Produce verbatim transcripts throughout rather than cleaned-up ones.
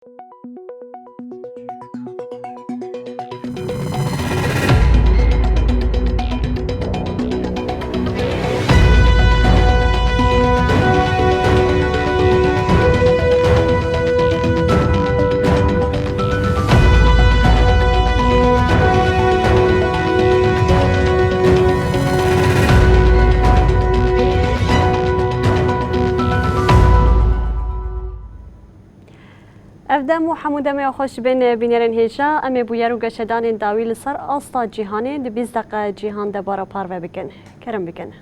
Ev dem û hemû demê xweş bên bînerên hêja, em ê bûyer û geşedanên dawî li ser asta cîhanê di bîst deqe cîhan de bara parve bikin. Kerem bikin.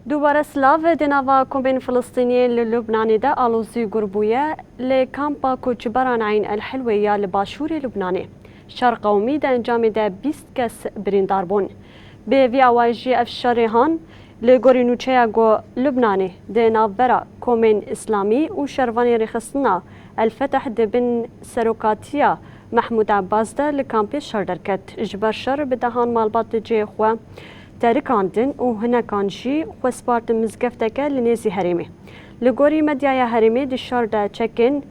Dubare silav, di nava komên Filistîniyên li Lubnanê de alozî gur bûye, li kampa koçberan Eyn El Hilwê ya li başûrê Lubnanê. Şer qewimî di encamê de bîst kes birîndar bûn. Bi vî awayî jî ev şerê han, li gorî nûçeya ku Lubnanê di navbera komên Îslamî û şervanên rêxistina El Feteh di bin serokatiya Mehmûd Ebbas de li kampê şer derket. Ji ber şer bi dehan malbat cihê xwe terikandin û hinekan jî xwe spartin mizgefteke li nêzî herêmê. Li gorî medyaya herêmê di şer de çekên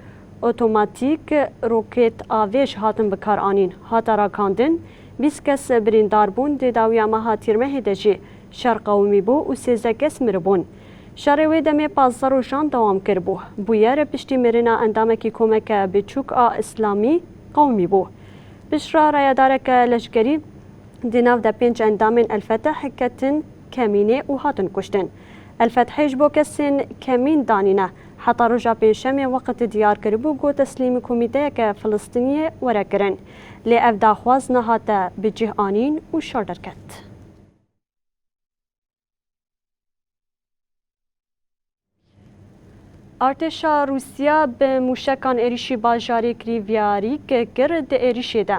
otomatîk, roket avêj hatin bikaranîn, hate rakandin, bîst kes birîndar bûn, di dawiya meha Tîrmehê de jî şer qewimî bû û sêzdeh kes miribûn. Şerê wê demê pazdeh rojan dewam kiribû. Bûyer piştî mirina endamekî komeke biçûk a Îslamî qewimî bû. Piştre rayedareke leşkerî di nav de pênc endamên El Feteh ketin kemînê û hatin kuştin. El Fethê ji bo kesên kemîn danîne heta roja Pêncşemê, wext diyar kiribû ku teslîmî komîteyeke Filistîniyê were kirin. Lê ev daxwaz nehate bi cih anîn û şer derket. Artêşa Rûsya bi mûşekan êrîşî bajarê Krîvyarîk kir. Di êrîşê de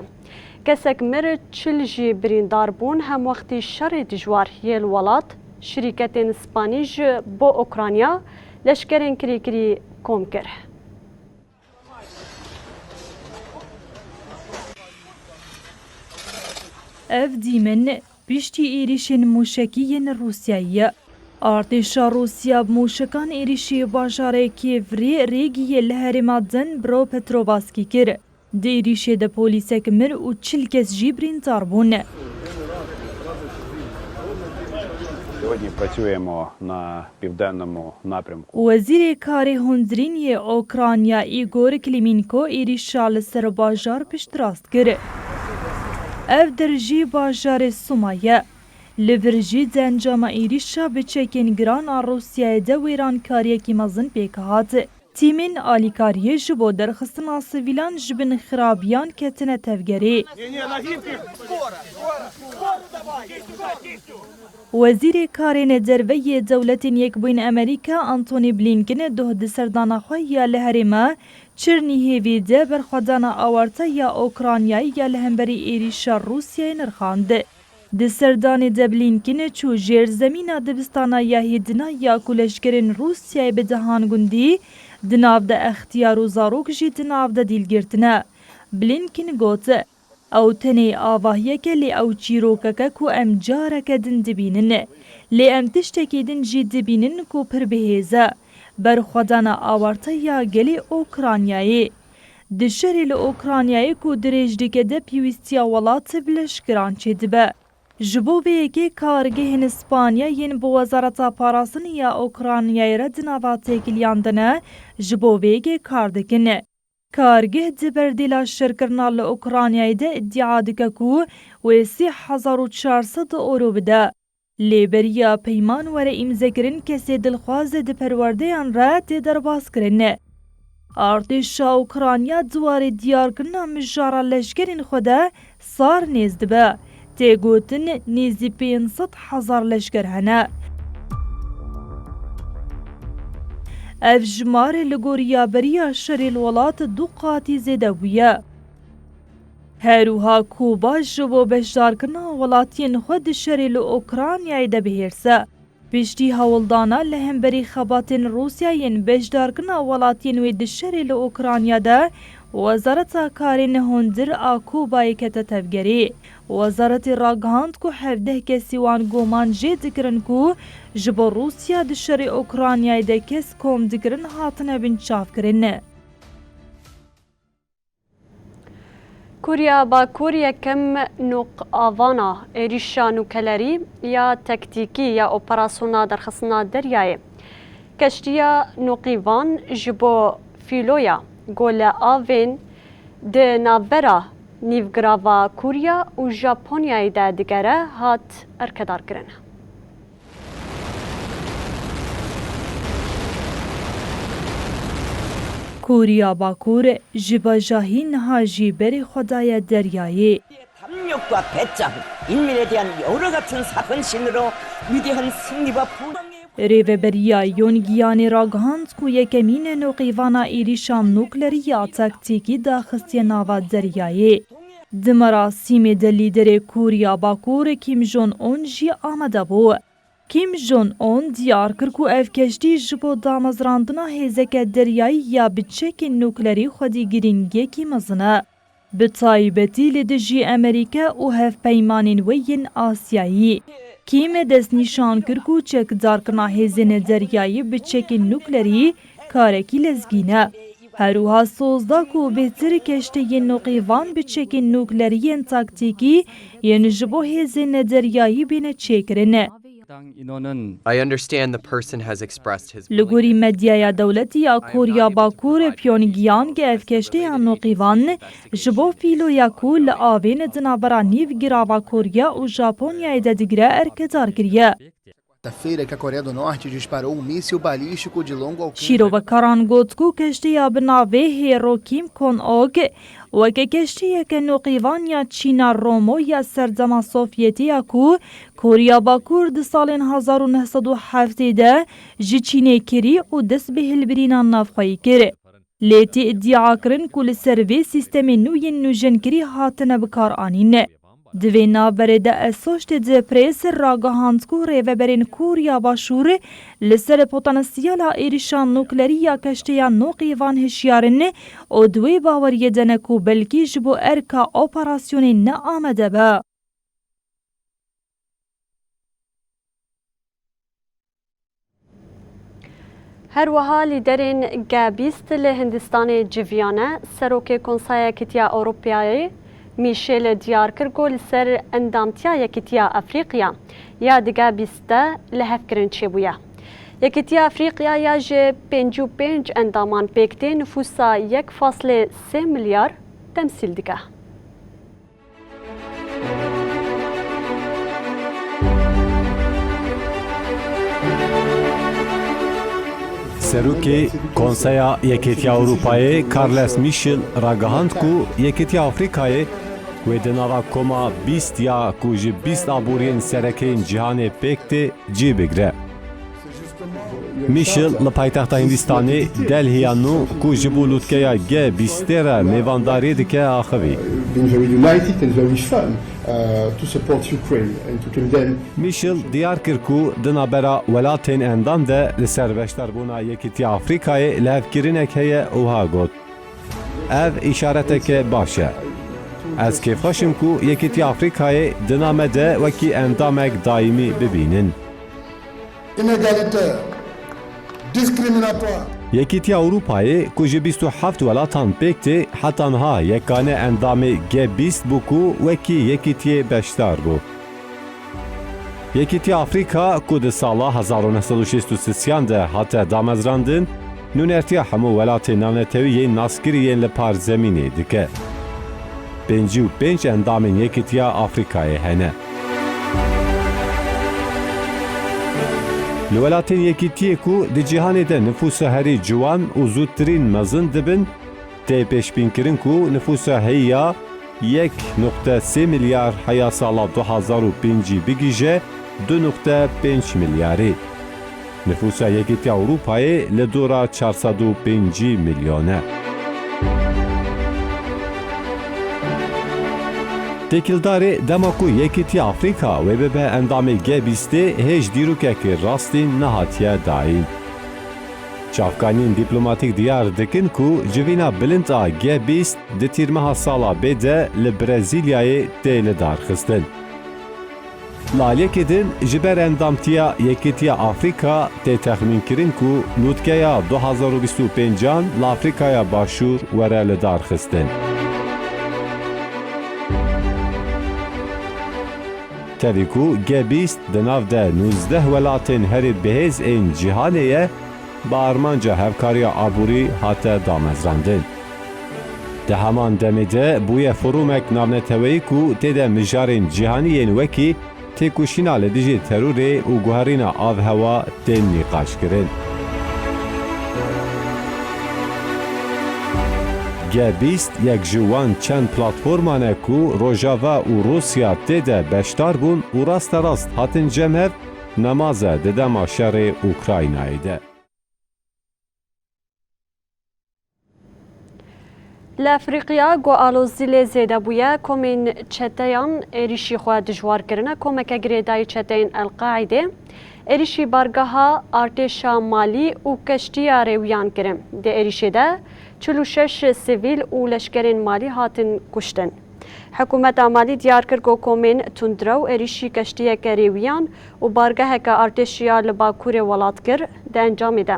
kesek mir, çil jî birîndar bûn. Hemwextî şerê dijwar yê li welat şirîketên spanî ji bo Ukrayna leşkerên kirîkirî kom kir. Ev dîmin piştî êrîşên mûşekî yên Rûsyayê ye. Artêşa Rûsya bi mûşekan êrîşî bajarê Kîevrê rêgiyê li herêma Dnipropetrovskî kir. Di êrîşê de polîsek mir û çil kes jî birîndar bûn. Сьогодні працюємо на південному напрямку. Wezîrê Karê Hundirîn yê Ukrayna Îgor Klîmînko êrîşa li ser bajar piştrast kir. Ev der jî bajarê Suma ye. Li vir jî di encama êrîşa bi çekên giran a Rûsyayê de wêrankariyekî mezin pêk hat. Tîmên alîkariyê ji bo derxistina sivîlan ji bin xirabiyan ketine tevgerê. Wezîrê Karên Derve yê Dewletên Yekbûyîn Amerîka Antony Blinken doh di serdana xwe ya li herêma Çernîhêvê de berxwedana awarte ya Okrayna ya li hemberî êrîşa Rûsyayê nirxand. Di serdanê de Blinken çû jêrzemîna dibistana ya hêdina ya ku leşkerên Rûsyayê bi dehan gundî di nav de extiyar û zarok jî di nav de dîl girtine. Blinken got, ew tenê avahiyek e, lê ew çîrokek e ku em careke din dibînin. Lê em tiştekî din jî dibînin ku pir bi hêz e. Berxwedana awarte ya gelê Okraynayê. Di şerê li Okraynayê ku dirêj dike de pêwîstiya welat bi leşkeran çêdibe. Ji bo vê yekê kargehên Spanya yên bi Wezareta Parastinê ya Okraynayê re di nava têkiliyan de ne, ji bo vê yekê kar dikin. Kargeh di berdêla şerkirina li Okraynayê de îdia dike ku wê sê hezar û çar sed euro bide. Lê beriya peyman were îmzekirin kesê dilxwaz di perwerdeyan re tê derbazkirin. Artêşa Okrayna di warê diyarkirina mijara leşkerên xwe de sar nêz dibe. Tê gotin nêzî pênc sed hezar leşker hene. Ev jimar li goriya beriya şerê li welat du qatî zêde bûye. Her wiha Kuba ji bo beşdarkirina welatiyên xwe di şerê li Okraynayê de bi hêrs e. Piştî hewldana li hemberî xebatên Rûsya yên beşdarkirina welatiyên wê di şerê li Okrayna de Wezareta Karên Hundir a Kubayê kete tevgerê. Wezaretê ragihand ku hevdeh kesî wan goman jê dikirin ku ji bo Rûsya di şerê Ukraynayê de kes kom dikirin hatine binçavkirin. Kûriya Bakur yekem noqavana êrîşa nûkelerî ya taktîkî ya operasyona derxistina deryayê. Keştiya noqîvan ji bo fîloya ku li avên di navbera nîvgirava Kûriya û Japonyayê de digere hat erkedarkirin. Kûriya Bakur ji bajahî niha jî berê xwe daye deryayê. 탐욕과 배짱, 인민에 대한 여러 같은 사건신으로 위대한 승리와 부강의 Rêveberiya Pyongyangê ragihand ku yekemîn noqîvana êrîşa nuklerî ya taktîkî daxistiye nava deryayê. Di merasîmê de lîderê Kûriya Bakur Kim Jong Un jî amade bû. Kim Jong Un diyar kir ku ev keştî ji bo damezrandina hêzeke deryayî ya bi çekên nuklerî xwedî girîngiyekî mezin e. Bi taybetî li dijî Amerîke û hevpeymanên wê yên Asyayî. Kim destnîşan kir ku çekdarkirina hêzên deryayî bi çekên nuklerî karekî lezgîn e. Her wiha soz da ku bêhtir keşteyên noqîvan bi çekên nuklerî yên taktîkî yên ji bo hêzên deryayî bêne çêkirin. I understand the person has expressed his Li gorî medyaya dewletî ya Koriya Bakur, Pyongyang ev keşteya noqîvan ji bo fîloya ku li avên di navbera nîvgirava Koriya û Japonyayê de digire erkdar kiriye. Terceira, que a Coreia do Norte dispara um míssil balístico de longo alcance. Şîrovekaran got ku keşteya bi navê Hero Kim Kon Ok weke keştiyeke noqîvan ya Çîna Romo ya serdema Sovyetê ya ku Koriya Bakur di salên hezar û neh sed û heftê de ji Çînê kirî û dest bi hilbirîna navxweyî kir. Lê tê îdiakirin ku li ser vê sîstemên nû yên nûjinkirî hatine bikaranîn. Di vê navberê de Associated Press ragihand ku rêveberên Koriya Başûr li ser potansiyela êrîşa nuklerî ya keşteya noqîvan hişyar in û di wê baweriyê de ne ku belkî ji bo erka operasyonê ne amade be. Her wiha lîderên G bîst li Hindistanê civiyane, Serokê Konseya Yekîtiya Ewropayê Michel diyar kir ku li ser endamtiya Yekîtiya Efrîqya ya di G bîst de lihevkirin çêbûye. Yekîtiya Efrîqya ya ji pêncî û pênc endaman pêk tê, nifûsa yek faslê sê milyar temsîl dike. Serokê Konseya Yekêtiya Ewropayê Carles Michel ragihand ku Yekêtiya Afrîkayê wê di nava koma bîst ya ku ji bîst aboriyên sereke yên cîhanê pêk tê cî bigre. Michel li paytexta Hindîstanê Delhiya nû ku ji bo lûtkeya G bîstê re mêvandariyê dike axivî. Been very united and very firm, uh, to support Ukraine and to condemn. Michel diyar kir ku di navbera welatên endam de li ser beşdarbûna Yekîtiya Afrîkayê lihevkirinek heye û ha got, ev îşareteke baş e. Ez kêfxweş im ku Yekîtiya Afrîkayê di na me de wekî endamek daîmî bibînin. Inégalité, discriminatoire. Yekîtiya Ewropayê ku ji bîst û heft welatan pêk tê, heta niha yekane endamê G bîst bû ku wekî Yekîtiyê beşdar bû. Yekîtiya Afrîka ku di sala hezar û neh sed û şêst û sisiyan de hate damezrandin, nûnertiya hemû welatên navnetewî yên naskirî yên li par zemînê dike. Pêncî û pênc endamên Yekîtiya Afrîkayê hene. Li welatên Yekîtiyê ku di cîhanê de nifûsa herî ciwan û zûtirîn mezin dibin, tê pêşbînkirin ku nifûsa heyî ya yek nokte sê milyar heya sala du hazar û pêncî bigihîje du nokte pênc milyarê. Nifûsa Yekîtiya Ewropayê li dora çar sed û pêncî milyon e. Têkildarê dema ku Yekîtiya Afrîka wê bibe endamê G bîstê hêj dîrokekê rastîn nehatiye dayîn. Çavkaniyên dîplomatîk diyar dikin ku civîna bilind a G bîst di tîrmeha sala bê de li Brezîlyayê tê lidarxistin. Li aliyekê din ji ber endamtiya Yekîtiya Afrîka tê texmînkirin ku lûtkeya du hazar û bîst û pêncan li Afrîkaya Başûr were lidarxistin. Tevî ku G bîst di nav de nûzdeh welatên herî bihêz ên cîhanê ye, bi armanca hevkariya aborî hate damezrandin. Di heman demê de bûye forûmek navneteweyî ku tê de mijarên cîhanî yên wekî têkoşîna li dijî terorê û guherîna avhewa tên nîqaşkirin. G bîst yek ji wan çend platforman e ku Rojava û Rûsya tê de beşdar bûn û rasterast hatin cem hev, nemaze di dema şerê Ukraynayê de. Li Efrîqiya ku alozî lê zêde bûye, komên çeteyan êrîşî xwe dijwar kirine. Komeke girêdayî çeteyên El-Qaîdê êrîşî bargeha artêşa Malî û keştiya rêwiyan kirin. Di êrîşê de çil û şeş sivîl û leşkerên Malî hatin kuştin. Hikûmeta Malî diyar kir ku komên tundrew êrîşî keştiyeke rêwiyan û bargeheke artêşiya li bakurê welat kir. Di encamê de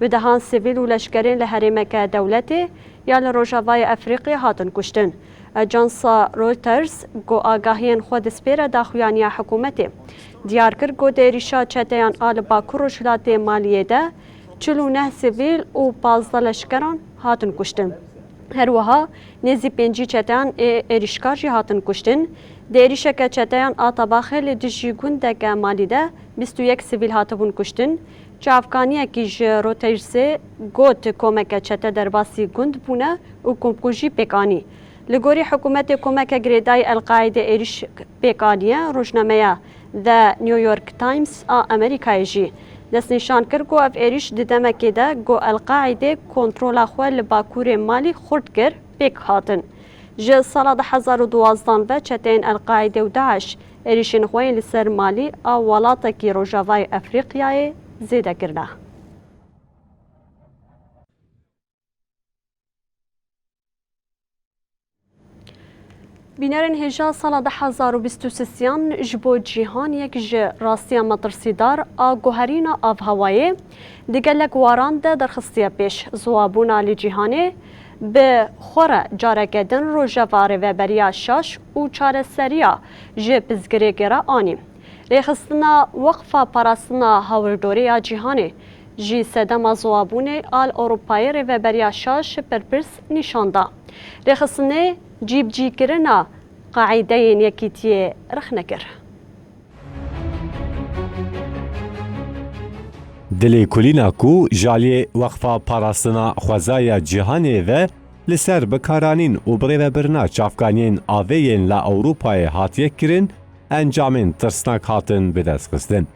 bi dehan sivîl û leşkerên li herêmeke dewletê ya li Rojavayê Efrîqiyê hatin kuştin. Ajansa Reuters ku agahiyên xwe dispêre daxuyaniya hikûmetê, diyar kir ku di êrîşa çeteyan a li Bakur Rojhilatê Maliyê de çil û neh sivîl û pazdeh leşkeran hatin kuştin. Her wiha nêzî pêncî çeteyan ê êrîşkar jî hatin kuştin. Di êrîşeke çeteyan a Tabaxê li dijî gundeke Malî de bîst û yek sivîl hatibûn kuştin. Çavkaniyekî ji Reutersê got, komeke çete derbasî gund bûne û komkujî pêk anî. Li gorî hikûmetê, komeke girêdayî El-Qaîdê êrîş pêk aniye. Rojnameya The New York Times a Amerîkayê jî destnîşan kir ku ev êrîş di demekê de ku El-Qaîdê kontrola xwe li bakurê Malî xurt kir, pêk hatin. Ji sala du hezar û duwazdeh ve çeteyên El-Qaîdê û DAIŞ êrîşên xwe yên li ser Malî a welatekî Rojavayê Efrîqiyayê zêde kirine. Bînerên hêja sala du hezar û bîst û sisiyan ji bo cîhan yek ji rastiya metirsîdar a guherîna avhewayê di gelek waran de derxistiye pêş. Ziwabûna li cîhanê bi xwe re careke din rojeva rêveberiya şaş û çareseriya ji pirsgirêkê re anî. Rêxistina Weqfa Parastina Hewldorê ya Cîhanê jî sedema ziwabûnê a li Ewropayê rêveberiya şaş pir pirs nîşan da. Rêxistinê cîbicîkirina qaîdeyên Yekîtiyê rexne kir. Di lêkolîna ku ji aliyê Weqfa Parastina Xwezaya Cîhanê ve li ser bikaranîn û birêvebirina çavkaniyên avê yên li Ewropayê hatiye kirin, encamên tirsnak hatin bidestxistin.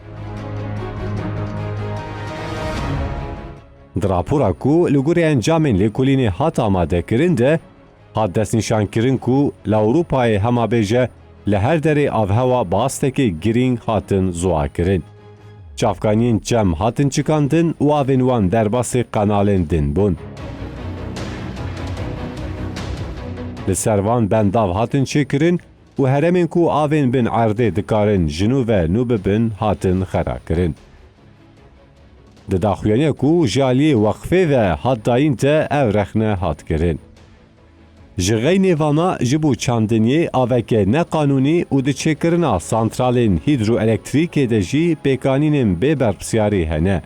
Di rapora ku li gorî encamên lêkolînê hat amadekirin de, hat destnîşankirin ku li Ewropayê hema bêje li her derê avhewa bi astekê girîng hatin ziwakirin. Çavkaniyên çem hatin çikandin û avên wan derbasî qenalên din bûn. Li ser van bendav hatin çêkirin û herêmên ku avên bin erdê dikarin ji nû ve nû bibin hatin xera kirin. Di daxuyaniya ku ji aliyê weqfê ve hat dayîn de ev rexne hat kirin. Ji xeynê vana ji bo çandiniyê aveke neqanûnî û di çêkirina santralên hîdroelektrîkê de jî pêkanînên bê berpirsyarî hene.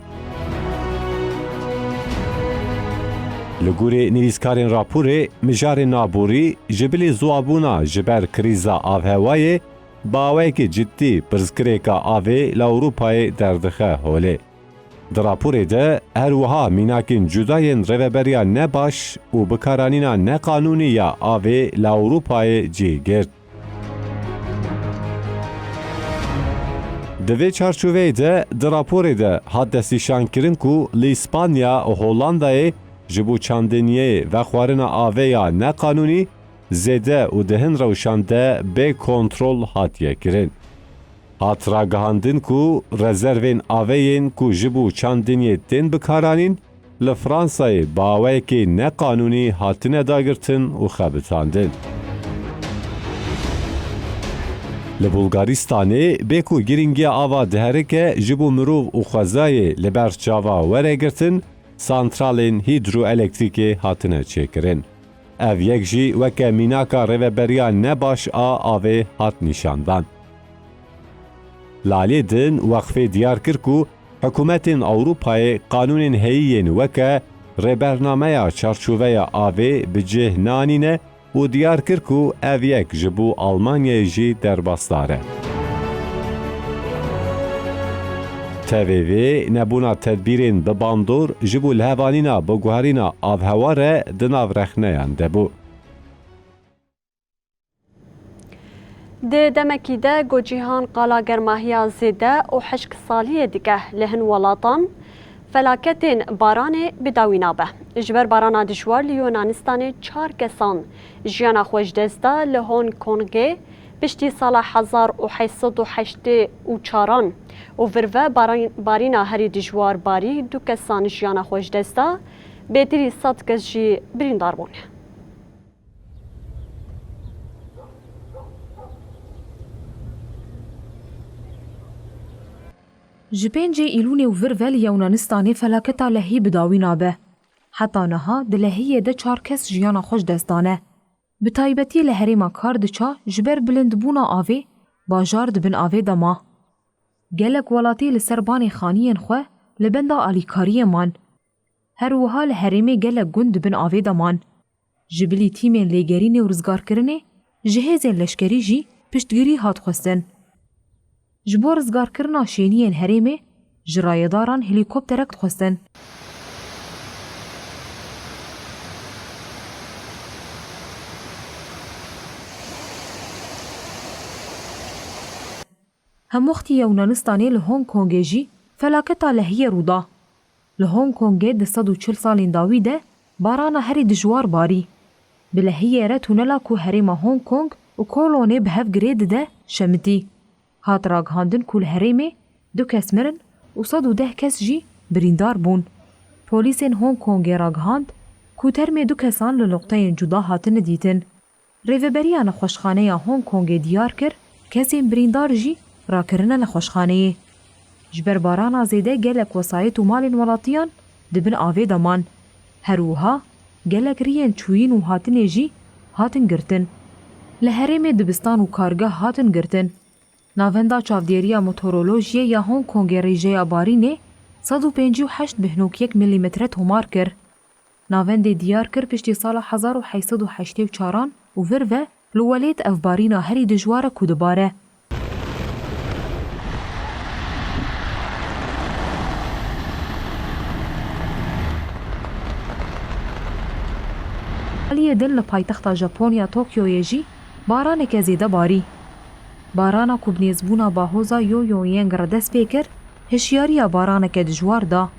Li gorî nivîskarên raporê, mijarên aborî ji bilî ziwabûna ji ber krîza avhewayê bi awayekî cidî pirsgirêka avê li Ewropayê derdixe holê. Di raporê de her wiha mînakên cuda yên rêveberiya nebaş û bikaranîna neqanûnî ya avê li Ewropayê cih girt. Di vê çarçoveyê de di raporê de hat destnîşankirin ku li Îspanya û Hollandayê ji bo çandiniyê vexwarina avê ya neqanûnî zêde û di hin rewşan de bê kontrol hatiye kirin. Hat ragihandin ku rezervên avê yên ku ji bo çandiniyê tên bikaranîn, li Fransayê bi awayekî neqanûnî hatine dagirtin û xebitandin. Li Bulgaristanê bê ku girîngiya ava diherike ji bo mirov û xwezayê li ber çava were girtin, santralên hîdroelektrîkê hatine çêkirin. Ev yek jî weke mînaka rêveberiya nebaş a avê hat nîşandan. Li aliyê din, Weqfê diyar kir ku hikûmetên Ewropayê qanûnên heyî yên weke Rêbernameya Çarçoveya Avê bi cih nanîne û diyar kir ku ev yek ji bo Almanyayê jî derbasdar e. T V V nebûna tedbîrên bi bandor ji bo lihevanîna bi guherîna avhewa re di nav rexneyan de bû. Di demekî de ku cîhan qala germahiya zêde û hişk saliyê dike, li hin welatan felaketên baranê bi dawî nabe. Ji ber barana dijwar li Yunanistanê çar kesan jiyana xwe ji dest da, li Hong Kongê piştî sala hezar û heşt sed û heştê û çaran û vir ve baran-, barîna herî dijwar barî, du kesan jiyana xwe ji dest da, bêtirî sed kes jî birîndar bûne. Ji pêncê Îlûnê û vir ve li Yewnanistanê felaketa lehî bi dawî nabe. Heta niha di lehiyê de çar kes jiyana xwe ji dest dane. Bi taybetî li herêma Kardiça ji ber bilindbûna avê, bajar di bin avê de ma. Gelek welatî li ser banê xaniyên xwe li benda alîkariyê man. Her wiha li herêmê gelek gund di bin avê de man. Ji bilî tîmên lêgerînê û rizgarkirinê ji hêzên leşkerî jî piştgirî hat xwestin. Ji bo rizgarkirina şêniyên herêmê ji rayedaran helîkopterek dixwestin. Hemwextî Yewnanistanê li Hong Kongê jî felaketa lehiyê rû da. Li Hong Kongê di sed û çil salên dawî de barana herî dijwar barî. Bi lehiyê re tunela ku herêma Hong Kong û Kowloonê bi hev girê dide, şemitî. Hat ragihandin ku li herêmê du kes mirin û sed û deh kes jî birîndar bûn. Polîsên Hong Kongê ragihand ku termê du kesan li noqteyên cuda hatine dîtin. Rêveberiya Nexweşxaneya Hong Kongê diyar kir, kesên birîndar jî rakirine nexweşxaneyê. Ji ber barana zêde gelek wesayet û malên welatiyan di bin avê de man. Her wiha gelek riyên çûyîn û hatinê jî hatin girtin. Li herêmê dibistan û kargeh hatin girtin. Navenda Çavdêriya Meteorolojiyê ya Hong Kongê rêjeya barînê sed û pêncî û heşt bêhnoyek milîmetre tomar kir. Navendê diyar kir piştî sala hezar û heşt sed û heştê û çaran û vir ve li welêt ev barîna herî dijwar e ku dibare. Aliyê din li paytexta Japonya Tokyoyê jî baraneke zêde barî. Barana ku bi nêzbûna bahoza Yoyongyang re dest pê kir, hişyariya baraneke dijwar da.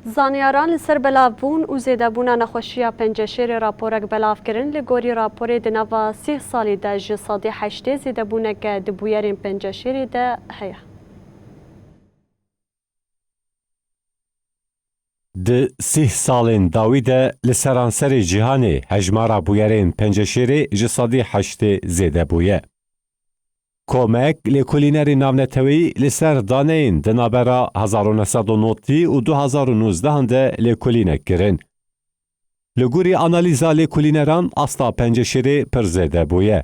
Zanyaran li ser belavbûn û zêdebûna nexweşiya penceşêrê raporek belav kirin, li gorî raporê di nava sîh salî de ji sedî heştê zêdebûneke di bûyerên penceşêrê de heye. Di sîh salên dawî de li seranserê cîhanê hejmara bûyerên penceşêrê ji sedî heştê zêde bûye. Komek lêkolînerên navneteweyî li ser daneyên di navbera hezar û neh sed û notî û du hezar û nozdehan de lêkolînek kirin. Li gorî analîza lêkolîneran asta penceşêrê pir zêde bûye.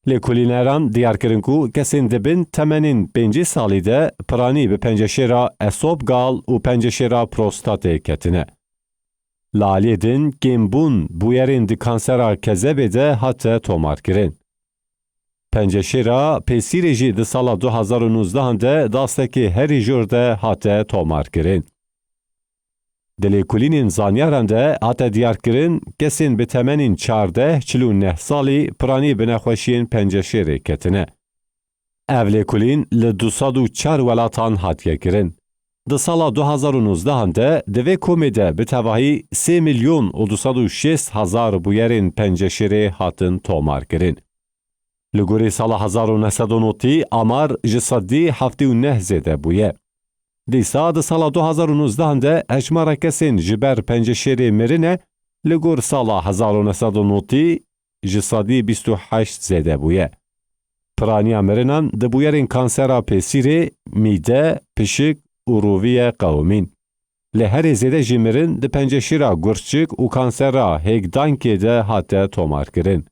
Lêkolîneran diyar kirin ku kesên di bin temenên pêncî salî de piranî bi penceşêra esopgal û penceşêra prostatê ketine. Li aliyê din kêmbûn bûyerên di kansera kezebê de hate tomarkirin. Penceşêra pêsîrê jî di sala du hezar û nozdehan de di astekê herî jor de hate tomarkirin. Di lêkolînên zanyaran de hate diyarkirin, kesên bi temenên çardeh, çil û neh salî piranî bi nexweşiyên penceşêrê ketine. Ev lêkolîn li du sed û çar welatan hatiye kirin. Di sala du hezar û nozdehan de di vê komê de bi tevahî sê milyon û du sed û şêst hezar bûyerên penceşêrê hatin tomarkirin. Li gorî sala hezar û neh sed û notî amar ji sedî heftê û neh zêde bûye. Dîsa di sala du hazar û nozdehan de hejmara kesên ji ber penceşêrê mirine li gor sala hezar û neh sed û notî ji sedî bîst û heşt zêde bûye. Piraniya mirinan di bûyerên kansera pêsîrê, mîde, pişik û rûvî ye qewimîn. Lê herê zêde jî mirin di penceşîra gurçik û kansera hêkdankê de hate tomarkirin.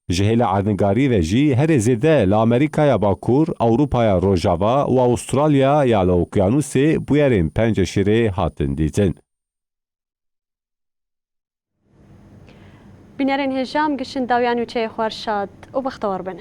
Ji hêla erdnigarî ve jî herê zêde li Amerîkaya Bakur, Ewropaya Rojava û Awustralya ya li Okyanûsê bûyerên penceşîrê hatin dîtin. Bînerên hêja, em giştin dawiya nûçeyê xwe, şad û bextewar bin.